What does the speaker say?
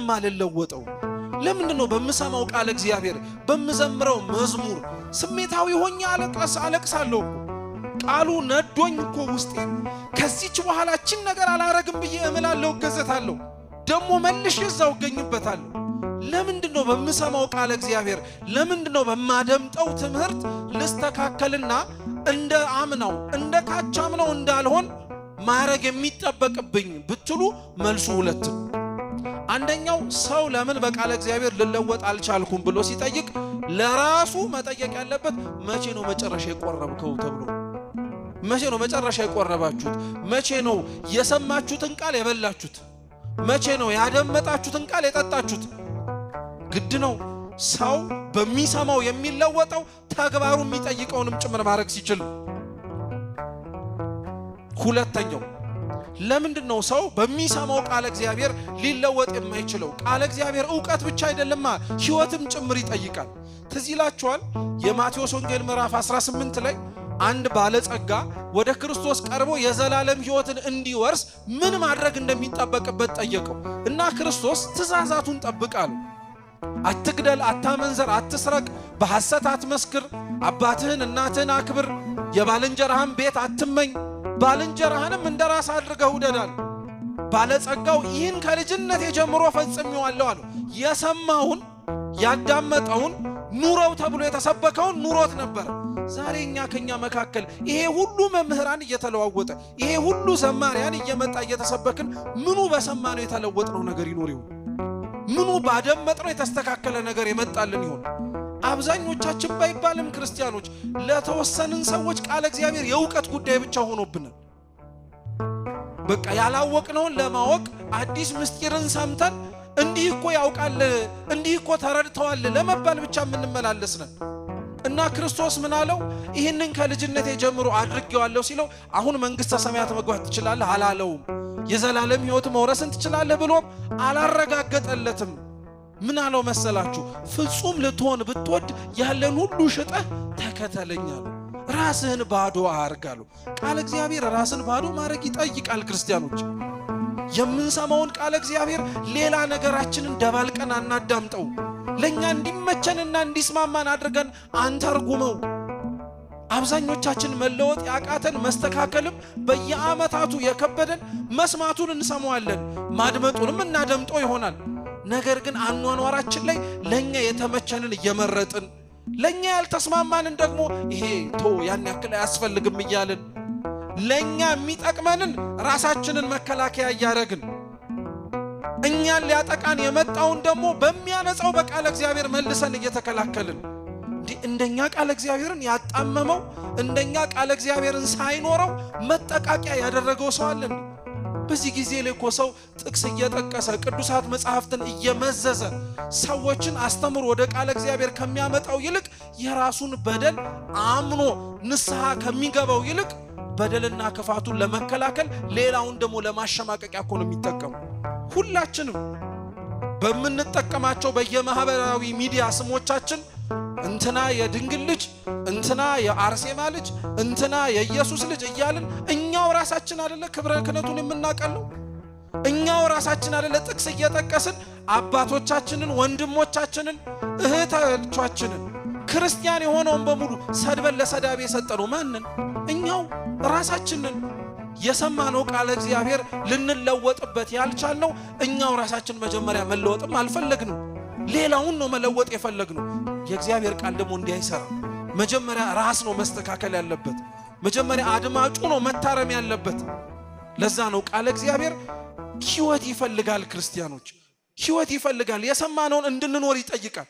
ማልለወጠው? ለምንድን ነው በምሰማው ቃል እግዚአብሔር በምዘምረው መዝሙር ስሜታዊ ሆኜ አለቅሳለሁ እኮ፣ ቃሉ ነዶኝ እኮ ውስጤ። ከዚች በኋላችን ነገር አላረግም ብዬ እምላለሁ፣ እገዘታለሁ፣ ደግሞ መልሼ እዛው እገኝበታለሁ። ለምንድን ነው በምሰማው ቃል እግዚአብሔር፣ ለምንድን ነው በማደምጠው ትምህርት ልስተካከልና እንደ አምናው እንደ ካቻምናው እንዳልሆን ማድረግ የሚጠበቅብኝ ብትሉ መልሱ ሁለት ነው። አንደኛው ሰው ለምን በቃለ እግዚአብሔር ልለወጥ አልቻልኩም ብሎ ሲጠይቅ ለራሱ መጠየቅ ያለበት መቼ ነው መጨረሻ የቆረብከው ተብሎ፣ መቼ ነው መጨረሻ የቆረባችሁት? መቼ ነው የሰማችሁትን ቃል የበላችሁት? መቼ ነው ያደመጣችሁትን ቃል የጠጣችሁት? ግድ ነው። ሰው በሚሰማው የሚለወጠው ተግባሩ የሚጠይቀውንም ጭምር ማድረግ ሲችል። ሁለተኛው ለምንድን ነው ሰው በሚሰማው ቃለ እግዚአብሔር ሊለወጥ የማይችለው? ቃለ እግዚአብሔር እውቀት ብቻ አይደለማ፣ ሕይወትም ጭምር ይጠይቃል። ትዝ ይላችኋል የማቴዎስ ወንጌል ምዕራፍ 18 ላይ አንድ ባለጸጋ ወደ ክርስቶስ ቀርቦ የዘላለም ሕይወትን እንዲወርስ ምን ማድረግ እንደሚጠበቅበት ጠየቀው እና ክርስቶስ ትእዛዛቱን ጠብቅ አለው። አትግደል፣ አታመንዘር፣ አትስረቅ፣ በሐሰት አትመስክር፣ አባትህን እናትህን አክብር፣ የባልንጀራህን ቤት አትመኝ፣ ባልንጀራህንም እንደ ራስ አድርገህ ውደዳል። ባለጸጋው ይህን ከልጅነቴ ጀምሮ ፈጽሜዋለሁ አለው። የሰማውን ያዳመጠውን ኑረው ተብሎ የተሰበከውን ኑሮት ነበር። ዛሬ እኛ ከኛ መካከል ይሄ ሁሉ መምህራን እየተለዋወጠ፣ ይሄ ሁሉ ዘማሪያን እየመጣ እየተሰበክን ምኑ በሰማነው የተለወጥነው ነገር ይኖር ይሆን? ምኑ ባደመጥነው የተስተካከለ ነገር የመጣልን ይሆን? አብዛኞቻችን ባይባልም ክርስቲያኖች ለተወሰንን ሰዎች ቃለ እግዚአብሔር የእውቀት ጉዳይ ብቻ ሆኖብናል። በቃ ያላወቅነውን ለማወቅ አዲስ ምስጢርን ሰምተን እንዲህ እኮ ያውቃል፣ እንዲህ እኮ ተረድተዋል ለመባል ብቻ የምንመላለስ ነን። እና ክርስቶስ ምን አለው? ይህንን ከልጅነቴ ጀምሮ አድርጌዋለሁ ሲለው አሁን መንግሥተ ሰማያት መግባት ትችላለህ አላለውም። የዘላለም ሕይወት መውረስን ትችላለህ ብሎም አላረጋገጠለትም። ምን አለው መሰላችሁ? ፍጹም ልትሆን ብትወድ ያለን ሁሉ ሽጠህ ተከተለኝ አለው። ራስህን ባዶ አርግ አለው። ቃለ እግዚአብሔር ራስን ባዶ ማድረግ ይጠይቃል። ክርስቲያኖች የምንሰማውን ቃለ እግዚአብሔር ሌላ ነገራችንን ደባልቀን አናዳምጠው። ለእኛ እንዲመቸንና እንዲስማማን አድርገን አንተርጉመው። አብዛኞቻችን መለወጥ ያቃተን መስተካከልም በየዓመታቱ የከበደን መስማቱን እንሰማዋለን፣ ማድመጡንም እናደምጠው ይሆናል። ነገር ግን አኗኗራችን ላይ ለኛ የተመቸንን እየመረጥን ለኛ ያልተስማማንን ደግሞ ይሄ ቶ ያን ያክል አያስፈልግም እያልን፣ ለኛ የሚጠቅመንን ራሳችንን መከላከያ እያደረግን፣ እኛን ሊያጠቃን የመጣውን ደግሞ በሚያነጻው በቃለ እግዚአብሔር መልሰን እየተከላከልን፣ እንዲህ እንደኛ ቃለ እግዚአብሔርን ያጣመመው፣ እንደኛ ቃለ እግዚአብሔርን ሳይኖረው መጠቃቂያ ያደረገው ሰው አለ? በዚህ ጊዜ ላይ እኮ ሰው ጥቅስ እየጠቀሰ፣ ቅዱሳት መጽሐፍትን እየመዘዘ ሰዎችን አስተምሮ ወደ ቃለ እግዚአብሔር ከሚያመጣው ይልቅ፣ የራሱን በደል አምኖ ንስሐ ከሚገባው ይልቅ፣ በደልና ክፋቱን ለመከላከል ሌላውን ደግሞ ለማሸማቀቂያ እኮ ነው የሚጠቀሙ። ሁላችንም በምንጠቀማቸው በየማህበራዊ ሚዲያ ስሞቻችን እንትና የድንግል ልጅ፣ እንትና የአርሴማ ልጅ፣ እንትና የኢየሱስ ልጅ እያልን እኛው ራሳችን አደለ ክብረ ክህነቱን የምናቀለው? እኛው ራሳችን አደለ ጥቅስ እየጠቀስን አባቶቻችንን፣ ወንድሞቻችንን፣ እህቶቻችንን፣ ክርስቲያን የሆነውን በሙሉ ሰድበን ለሰዳቢ የሰጠነው ማንን? እኛው ራሳችንን። የሰማነው ቃለ እግዚአብሔር ልንለወጥበት ያልቻልነው እኛው ራሳችን መጀመሪያ መለወጥም አልፈለግንም። ሌላውን ነው መለወጥ የፈለግነው። የእግዚአብሔር ቃል ደግሞ እንዲህ አይሰራም። መጀመሪያ ራስ ነው መስተካከል ያለበት። መጀመሪያ አድማጩ ነው መታረም ያለበት። ለዛ ነው ቃለ እግዚአብሔር ሕይወት ይፈልጋል። ክርስቲያኖች ሕይወት ይፈልጋል። የሰማነውን እንድንኖር ይጠይቃል።